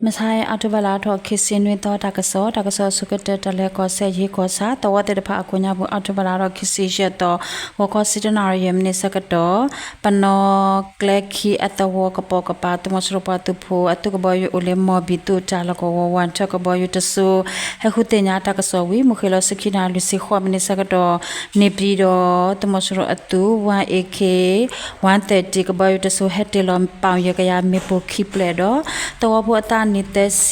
မဆါအံၤ အီးထိဘၢၣ်လါထီၣ်ခံဆံနွံသီ တၢ်ကစီၣ်, တၢ်ကစီၣ်အဆိကတၢၢ် တၢ်လဲၤကီၢ်စဲၣ်ယဟံးကီၢ်ဆၣ် သဝီသ့ၣ်တဖၣ်အကိးညါပူၤ အီးထိဘၢၣ်လါထီၣ်ခံဆံယဲၢ်သီ ဂီၤခီဆံတၢနၣ်ရံၣ်ယဲၢ်မံးနံးဆၢကတီၢ် ပနီၣ်ကျဲခံအသဝီကပိာ်ကပၤ သုးမီၤစိရိၤပှၤသုးဖိအသုးကဘီယူၤအိၣ်လၢမီၢ်ဘံၣ်သုးတၢ်လီၢ်ကဝီၤ ဝၣ်ထၢၣ်ကဘီယူၤတစိၤ ဟဲဃုသ့ၣ်ညါတၢ်ကစီၣ်ဝံၤ မုၢ်ဃ့ၢ်လီၤဆံခံနၣ်ရံၣ်လွံၢ်ဆံဃိးမံးနံးဆၢကတီၢ် န့ၣ်ပၠံၤဒီး သုးမီၤစိရိၤအသုး one AK one thirty ကဘီယူၤတစိၤ ဟဲတ့ၢ်လီၤပာ်ယဲၢ်ကယၤမ့ၣ်ပိၢ်ခံဖျၢၣ်ဒီး သဝီဖိအသးနံၣ်သၢဆံ စီ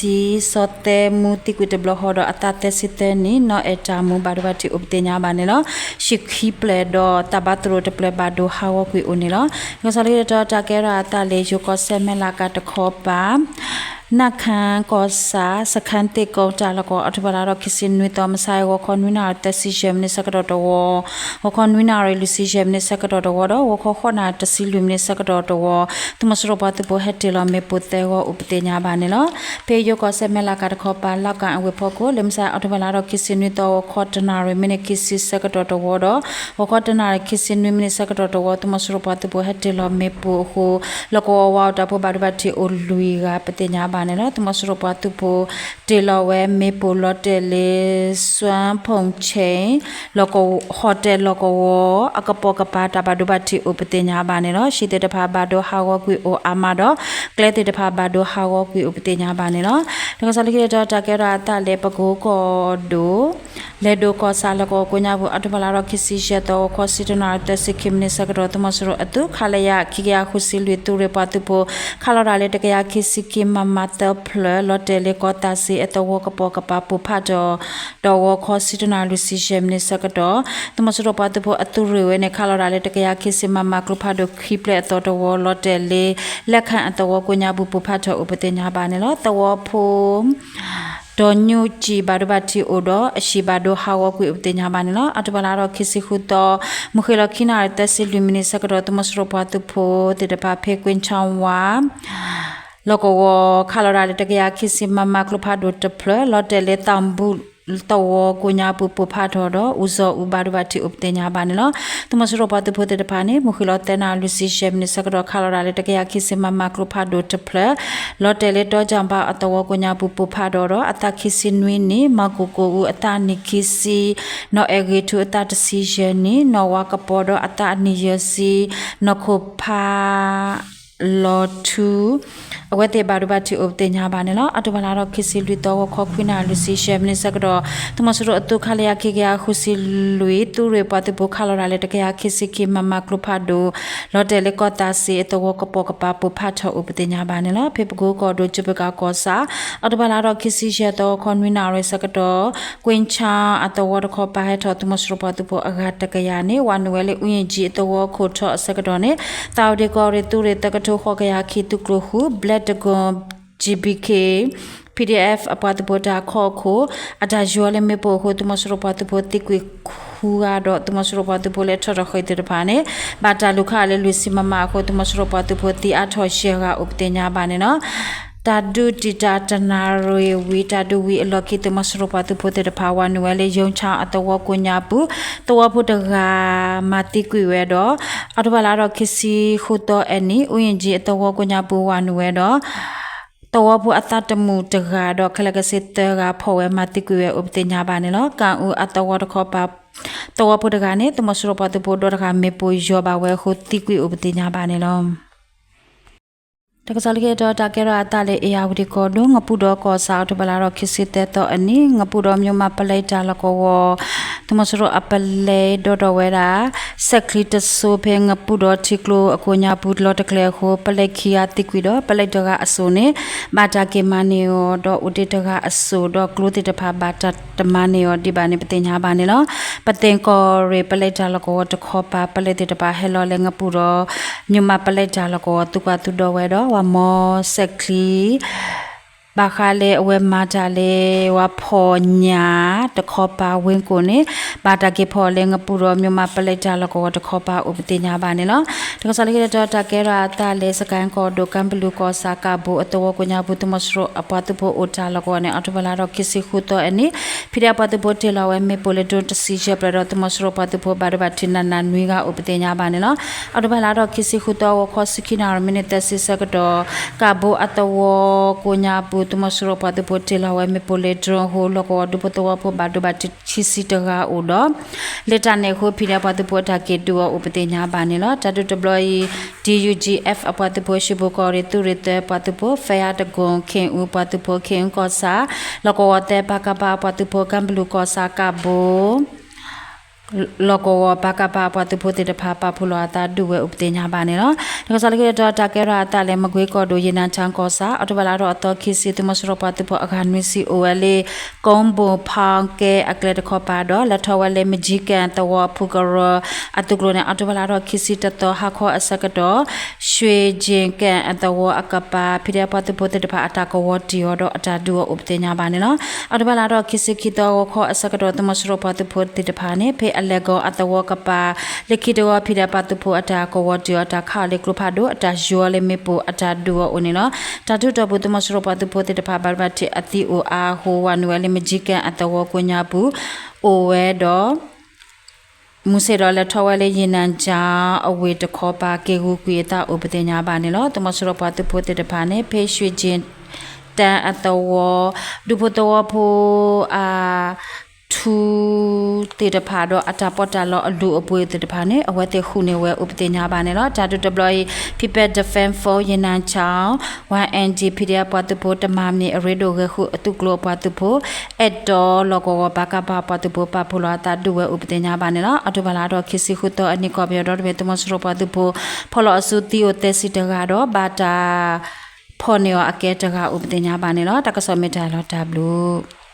ၤသဲမူသံကွံာ်တဘျီဃီဒီး အသးသၢဆံသၢနံၣ် နီၢ်အဲၣ်တၢ်မူဘၣ်ဒိဘၣ်ထံးအိၣ်ပသ့ၣ်ညါဘၣ်န့ၣ်လီၤ. ဟံၣ်ခံဖျၢၣ်ဒီးတၢ်ဘါသရိာ်တဖျၢၣ် ဘၣ်ဒိဟးဂီၤကွံာ်အိၣ်န့ၣ်လီၤ. တၢ်ကစီၣ်လၢခံတတီၤ တၢ်ကဲထီၣ်အသးလၢ ယိၤကီၢ်စဲၣ်မဲၢ်လးကးတခီပၤ နၢ်ခၢၣ်ကီၢ်ဆၣ် စခန်းသစ်ကုန်း တၢ်လီၢ်ကဝီၤ အီးထိဘၢၣ်လါထီၣ်ခံဆံနွံသီ မဆါအံၤ ဂီၤခီနွံနၣ်ရံၣ်သၢဆံယဲၢ်မံးနံးဆၢကတီၢ်တဝီ ဂီၤခီနွံနၣ်ရံၣ်လွံၢ်ဆံယဲၢ်မံးနံးဆၢကတီၢ်တဝီဒီး ဂီၤခီဃိးနၣ်ရံၣ်တဆံလွံၢ်မံးနံးဆၢကတီၢ်တဝီ သုးမီၤစိရိၤပှၤသုးဖိဟဲတ့ၢ်လီၤမ့ၣ်ပိၢ်သၢဂီၤ အိၣ်ပသ့ၣ်ညါဘၣ်န့ၣ်လီၤ. ဖဲယိၤကီၢ်စဲၣ်မဲၢ်လးကးတခီပၤ လီၢ်ကၣ်အဝ့ၢ်ဖီခိၣ် လၢမဆါအံၤ အီးထိဘၢၣ်လါထီၣ်ခံဆံနွံသီ ဂီၤခီတနၣ်ရံၣ်မံးနံးခံဆံဆၢကတီၢ်တဝီဒီး ဂီၤခီတနၣ်ရံၣ်ခံဆံနွံမံးနံးဆၢကတီၢ်တဝီ သုးမီၤစိရိၤပှၤသုးဖိဟဲတ့ၢ်လီၤမ့ၣ်ပိၢ်အဃိ လီၢ်ကဝီၤဝါအိၣ်တၢ်ဖိဘၣ်ဒိဘၣ်ထံးအိၣ်လွံၢ်ဂၤ ပသ့ၣ်ညါဘၣ်န့ၣ်လီၤ. သုးမီၤစိရိၤပှၤသုးဖိ တ့ၢ်လီၤဝဲမ့ၣ်ပိၢ်လီၤတဲာ်လၢ စွမ်းဖုန်းချိန် လီၢ်ကဝီၤ ဟိးတဲၣ်လီၢ်ကဝီၤ အကပိာ်ကပၤ တၢ်ဘၣ်ဒိဘၣ်ထံးအိၣ်ပသ့ၣ်ညါဘၣ်န့ၣ်လီၤ. ဟံၣ်သ့ၣ်တဖၣ်ဘၣ်ဒိဟးဂီၤကွံာ်အိၣ်အါမးဒီး ကျဲသ့ၣ်တဖၣ်ဘၣ်ဒိဟးဂီၤကွံာ်အိၣ်ပသ့ၣ်ညါဘၣ်န့ၣ်လီၤ. တၢ်ကစီၣ်လၢခံတတီၤ တၢ်ကဲထီၣ်အသးလၢ ပကိကီၢ်ဒိၣ် လဲၤဒိၣ်ကီၢ်ဆၣ်လီၢ်ကဝီၤကိးညါပူၤ အီးထိဘၢၣ်လါထီၣ်ခံဆံယဲၢ်သီ ဂီၤခီဆံတနၣ်ရံၣ်သၢဆံခံမံးနံးဆၢကတီၢ် သုးမီၤစိရိၤအသုး ခလရ ခံကယၤဃုဆံလွံၢ် သုးရ့ၣ်ပှၤသုးဖိ ခးလီၤတၢ်လၢတကယၤခံဆံခံ မမ သၢဖျၢၣ် လီၤတဲာ်လၢကီၢ်သးစ့အသဝီကပိာ်ကပၤပိၢ်ဖးထီၣ် ဒီးဂီၤခီဆံတနၣ်ရံၣ်လွံၢ်ဆံယဲၢ်မံးနံးဆၢကတီၢ် သုးမီၤစိရိၤပှၤသုးဖိအသုးရ့ၣ်ဝဲန့ၣ် ခးလီၤတၢ်လၢတကယၤခံဆံ မမ ကျိဖးဒိၣ်ခံဖျၢၣ်အသီတဝီ လီၤတဲာ်လၢ လဲၣ်ခၣ်အသဝီကိးညါပူၤ ပိၢ်ဖးထီၣ်အိၣ်ပသ့ၣ်ညါဘၣ်န့ၣ်လီၤ. သဝီဖိ ဒီးညူၣ်ကၠံၣ်ဘၣ်ဒိဘၣ်ထံးအိၣ်ဒီး အဟံၣ်ဘၣ်ဒိဟးဂီၤကွံာ်အိၣ်ပသ့ၣ်ညါဘၣ်န့ၣ်လီၤ. အီးထိဘၢၣ်လါထီၣ်ခံဆံဃုသီ မုၢ်ဃ့ၢ်လီၤခံနၣ်ရံၣ်သၢဆံလွံၢ်မံးနံးဆၢကတီၢ် သုးမီၤစိရိၤပှၤသုးဖိသ့ၣ်တဖၣ် ဖဲကွ့ၣ်ဆၣ်ဝါ လီၢ်ကဝီၤ ခးလီၤတၢ်လၢတကယၤခံဆံ မမ ကျိဖးဒိၣ်တဖျၢၣ် လီၤတဲာ်လၢသးဘူၣ်သဝီကိးညါပူၤ ပိၢ်ဖးထီၣ်ဒီး အူစီၤအူဘၣ်ဒိဘၣ်ထံးအိၣ်ပသ့ၣ်ညါဘၣ်န့ၣ်လီၤ. သုးမီၤစိရိၤပှၤသုးဖိသ့ၣ်တဖၣ်န့ၣ် မုၢ်ဃ့ၢ်လီၤသၢနၣ်ရံၣ်လွံၢ်ဆံယဲၢ်မံးနံးဆၢကတီၢ် ခးလီၤတၢ်လၢတကယၤခံဆံ မမ ကျိဖးဒိၣ်တဖျၢၣ် လီၤတဲာ်လၢတီကၠၣ်ဘါအသဝီကိးညါပူၤ ပိၢ်ဖးထီၣ်ဒီး အသးခံဆံနွံနံၣ် မၤကူၣ်ကိၣ်အူ အသးနံၣ်ခံဆံ နီၢ်အဲၣ်ဂ့ၤထူ အသးတဆံယဲၢ်နံၣ် နီၢ်ဝါကပီၤဒီး အသးအနံၣ်ယဲၢ်ဆံ နီၢ်ခိၣ်ဖး လီၤထူ အဝဲသ့ၣ်ဘၣ်ဒိဘၣ်ထံးအိၣ်ပသ့ၣ်ညါဘၣ်န့ၣ်လီၤ. အီးထိဘၢၣ်လါထီၣ်ခံဆံလွံၢ်သီ ဂီၤခီခွံနၣ်ရံၣ်လွံၢ်ဆံယဲၢ်မံးနံးဆၢကတီၢ် သုးမီၤစိရိၤအသုး ခလရ ခံကယၤဃုဆံလွံၢ် သုးရ့ၣ်ပှၤသုးဖိ ခးလီၤတၢ်လၢတကယၤခံဆံခံ မမ ကျိဖးဒိၣ် လီၤတဲာ်လၢကီၢ်သးစ့အသဝီကပိာ်ကပၤ ပိၢ်ဖးထီၣ်အိၣ်ပသ့ၣ်ညါဘၣ်န့ၣ်လီၤ. ဖဲပကိကီၢ်ဒိၣ် ကၠူပကၤကီၢ်ဆၣ် အီးထိဘၢၣ်လါထီၣ်ခံဆံယဲၢ်သီ ဂီၤခီနွံနၣ်ရံၣ်ဆၢကတီၢ် ကွ့ၣ်ဆၣ်အသဝီတခီပၤ ဟဲထီၣ်သုးမီၤစိရိၤပှၤသုးဖိအဂၤတကယၤန့ၣ် ဝၤနုာ်ဝဲလၢ အူယ့ၣ်ကၠံ အသဝီခိၣ်ထီအဆၢကတီၢ်န့ၣ် သးဝံၤဒ့ကီၢ်ရ့ၣ် သုးရ့ၣ်သၢကထိဃိးကယၤခံ သုးကျိၤဃု ဘျဲၣ်တကိၣ် GBK PDF အပှၤသုးဖိတၢ်ခီၣ်ခိၣ် အတၢ်ယီၤလၢမ့ၣ်ပိၢ်အဃိ သုးမီၤစိရိၤပှၤသုးဖိသံကွံာ်ဃုဂၤဒီး သုးမီၤစိရိၤပှၤသုးဖိလၢထီၣ်ထီၣ်ဃ့ၢ်သ့ၣ်တဖၣ်န့ၣ် ဘၣ်တၢ်လူၤခးလၢလွံၢ်ဆံ မမ အဃိ သုးမီၤစိရိၤပှၤသုးဖိသံအါထီၣ်ယဲၢ်ဂၤအိၣ်ပသ့ၣ်ညါဘၣ်န့ၣ်လီၤ. တၢ်ဒုးတံာ်တာ်တနၣ်ရံၣ်ဝံၤ တၢ်ဒုးဝံၤအလီၢ်ခံ သုးမီၤစိရိၤပှၤသုးဖိသ့ၣ်တဖၣ် ဝၤနုာ်ဝဲလၢ ယိၤဆၣ်အသဝီကိးညါပူၤ သဝီဖိတဂၤမၤသံကွံာ်ဝဲဒီး အီးထိဘၢၣ်လါထီၣ်ခံဆံဃုသီအနံၤ အူယ့ၣ်ကၠံ အသဝီကိးညါပူၤ ဝၤနုာ်ဝဲဒီး သဝီဖိအသးတမုာ်တဂၤဒီး ခဲလၢာ်ကဆ့သၢဂၤ ဖီၣ်ဝဲမၤသံကွံာ်ဝဲအိၣ်ပသ့ၣ်ညါဘၣ်န့ၣ်လီၤ. ကၣ်အူအသဝီတခီပၤ သဝီဖိတဂၤန့ၣ် သုးမီၤစိရိၤပှၤသုးဖိဒီတဂၤ မ့ၣ်ပိၢ်ယီၤဘၣ်ဝဲအဃိ သံကွံာ်အိၣ်ပသ့ၣ်ညါဘၣ်န့ၣ်လီၤ. တၢ်ကစီၣ်လၢခံတတီၤ တၢ်ကဲထီၣ်အသးလၢ အ့ၣ်ယၣ်ဝတံၣ်ကီၢ်ဒိၣ် ငပူၣ်ဒီးကီၢ်ဆၣ် အီးထိဘၢၣ်လါထီၣ်ခံဆံသၢသီအနံၤ ငပူၣ်ဒီး မြန်မာ့ပလဲတၢ်လီၢ်ကဝီၤ သုးမီၤစိရိၤအပလဲဒီဒီးဝဲဒၣ် စဲးချံတစိၤဖဲငပူၣ်ဒီးထံကျိအကိးညါပူၤ လီၤတကျဲၤအဃိ ပလဲခံဂၤသံကွံာ်ဒီး ပလဲတဂၤအစိၣ်န့ၣ် ဘၣ်တၢ်က့ၤမၤန့ၢ်အီၤဒီး အိၣ်ဒ့တဂၤအစိၣ်ဒီး ကျိသ့ၣ်တဖၣ်ဘၣ်တၢ်တမၤန့ၢ်အီၤဒံးဘၣ်န့ၣ် ပသ့ၣ်ညါဘၣ်န့ၣ်လီၤ. ပသ့ၣ်ကီၢ်ရ့ၣ် ပလဲတၢ်လီၢ်ကဝီၤတခီပၤ ပလဲသ့ၣ်တဖၣ်ဟဲလီၤလၢငပူၣ်ဒီး မြန်မာ့ပလဲတၢ်လီၢ်ကဝီၤ သုးကွၢ်သုးဒီးဝဲဒီး ဝၤမီၤစဲးချံ ဘၣ်ဃးလၢအဝဲမၤတၢ်လၢ ဝၤဖီၣ်ညၣ်တခီပၤ ဝ့ၢ်ကိၣ်န့ၣ် ဘၣ်တၢ်က့ၤဖီၣ်လၢငပူၣ်ဒီး မြန်မာ့ပလဲတၢ်လီၢ်ကဝီၤတခီပၤအိၣ်ပသ့ၣ်ညါဘၣ်န့ၣ်လီၤ. တၢ်ကစီၣ်လၢခံတတီၤ တၢ်ကဲထီၣ်အသးလၢ စကဲၣ်ကီၢ်ဒိၣ် ကၣ်ဘလူးကီၢ်ဆၣ် ကၣ်ဘိအသဝီကိးညါပူၤ သုးမီၤစိရိၤအပှၤသုးဖိအိၣ်တၢ်လီၢ်ကဝီၤန့ၣ် အီးထိဘၢၣ်လါထီၣ်ခံဆံဃုသီအနံၤ ဖံးဒဲးအပှၤသုးဖိတ့ၢ်လီၤဝဲ မ့ၣ်ပိၢ်လၢဒိတဆံယဲၢ်ဖျၢၣ်ဒီး သုးမီၤစိရိၤပှၤသုးဖိဘၣ်ဒိဘၣ်ထံးနးနးနွံဂၤအိၣ်ပသ့ၣ်ညါဘၣ်န့ၣ်လီၤ. အီးထိဘၢၣ်လါထီၣ်ခံဆံဃုသီ ဂီၤခီဆံခံနၣ်ရံၣ် မံးနံးသၢဆံဆၢကတီၢ် ကၣ်ဘိအသဝီကိးညါပူၤ သုးမီၤစိရိၤပှၤသုးဖိတ့ၢ်လီၤဝဲမ့ၣ်ပိၢ်လၢ drone အဃိ လီၢ်ကဝီၤဒူဖိသဝီဖိဘၣ်ဒိဘၣ်ထံးခံဆံတဂၤအိၣ်ဒီး လၢတၢ်န့ၣ်အဃိ ဖံးဒဲးပှၤသုးဖိအတၢ်က့ၤဒုးအီၤအိၣ်ပသ့ၣ်ညါဘၣ်န့ၣ်လီၤ. တၢ်ဒုးတဘျီအံၤ DUGF အပှၤသုးဖိ ရှ့ၣ်ဘိၣ်ကီၢ်ရ့ၣ်သုးရ့ၣ်သၢပှၤသုးဖိ ဖဲအါတကိၣ် ခ့ၣ်အူပှၤသုးဖိ ခ့ၣ်အူကီၢ်ဆၣ် လီၢ်ကဝီၤသၢ ပကဖ အပှၤသုးဖိ ကၣ်ဘလူးကီၢ်ဆၣ်ကၣ်ဘိ လီၢ်ကဝီၤ ပကဖ အပှၤသုးဖိသ့ၣ်တဖၣ် ပာ်ဖှိၣ်လီၤအသးဒုးဝဲအိၣ်ပသ့ၣ်ညါဘၣ်န့ၣ်လီၤ. တၢ်ကစီၣ်လၢခံတတီၤ တၢ်ကဲထီၣ်အသးလၢ မကွ့ကီၢ်ဒိၣ် ယ့ၣ်နၣ်ဆၣ်ကီၢ်ဆၣ် အီးကထိဘၢၣ်လါထီၣ်အသီခံဆံ သုးမီၤစိရိၤပှၤသုးဖိအဂၤနွံဆံအိၣ်ဝဲလၢ ကိဘိၣ်ဖီကဲအကျဲတခီပၤဒီး လဲၤထီၣ်ဝဲလၢ မကၠံကၣ်သဝီဖုကရၢအသုးကျိၤန့ၣ် အီးကထိဘၢၣ်လါထီၣ်ခံဆံတသီ ဟါခီအဆၢကတီၢ် ရွှ့ၣ်ကၠ့ၣ်ကၣ်အသဝီအကပၤ ဖံးဒဲးပှၤသုးဖိသ့ၣ်တဖၣ်အတၢ်ကဝီၤတံၢ်အီၤဒီးအတၢ်ဒုးအီၤအိၣ်ပသ့ၣ်ညါဘၣ်န့ၣ်လီၤ. အီးကထိဘၢၣ်လါထီၣ်ခံဆံခံသီ ဂီၤခီအဆၢကတီၢ် သုးမီၤစိရိၤပှၤသုးဖိသ့ၣ်တဖၣ်န့ၣ် ဖဲအလဲၤကီၤအသဝီကပၤ လၢခံတဝီ ဖံးဒဲးပှၤသုးဖိအတၢ်ကဝီၤတံၢ်အီၤ တၢ်ခးအီၤလၢကျိဖးဒိၣ် အတၢ်ယိၤအီၤလၢမ့ၣ်ပိၢ်အတၢ်ဒုးအီၤအိၣ်န့ၣ်လီၤ. တၢ်ဒုးတီၢ်ပူၤ သုးမီၤစိရိၤပှၤသုးဖိသ့ၣ်တဖၣ် ဘၣ်ဒိဘၣ်ထံးအသံအိၣ်အါအဃိ ဝၤနုာ်ဝဲလၢ မကၠံကၣ်အသဝီကိးညါပူၤ အိၣ်ဝဲဒီး မုၢ်ဆ့ၣ်ဒီးလဲၤထီၣ်ဝဲလၢယ့ၣ်နၣ်ဆၣ်အဝ့ၢ်တခီပၤ က့ၤဂုာ်ကွံာ်အသးအိၣ်ပသ့ၣ်ညါဘၣ်န့ၣ်လီၤ. သုးမီၤစိရိၤပှၤသုးဖိသ့ၣ်တဖၣ်န့ၣ် ဖဲရွှ့ၣ်ကၠ့ၣ်တၣ်အသဝီ ဒူဖိသဝီဖိအ ထူသ့ၣ်တဖၣ်ဒီးအတၢ်ပီးတၢ်လီအလုၢ်အပှ့ၤသ့ၣ်တဖၣ်န့ၣ် အဝဲသ့ၣ်ဃုန့ၢ်ဝဲအိၣ်ပသ့ၣ်ညါဘၣ်န့ၣ်လီၤ. တၢ်ဒုးတဘျီအံၤ People Defense Force ယ့ၣ်နၣ်ဆၣ် ဝါ NG PDF ပှၤသုးဖိ တမၤမ့ၢ်အရ့ဒိၣ်ဂဲၤဃုအသုးကျိၤအပှၤသုးဖိ အဲၣ်တီလီၢ်ကဝီၤ ပကဖ ပှၤသုးဖိ ပာ်ဖှိၣ်လီၤအသးဒုးဝဲအိၣ်ပသ့ၣ်ညါဘၣ်န့ၣ်လီၤ. အီးကထိဘၢၣ်လါထီၣ်ခံဆံဃုသီအနံၤ ကီၢ်ပယီၤဒီတဘ့ၣ် သုးမီၤစိရိၤပှၤသုးဖိ ဖီၣ်လီၤအစုသံအိၣ်သၢဆံတဂၤဒီး ဘၣ်တၢ်ဖီၣ်န့ၢ်အီၤအကဲတဂၤအိၣ်ပသ့ၣ်ညါဘၣ်န့ၣ်လီၤ. တၢ်ကစီၣ်မ့ၢ်တၢ်လီၤတၢ်ဘျုး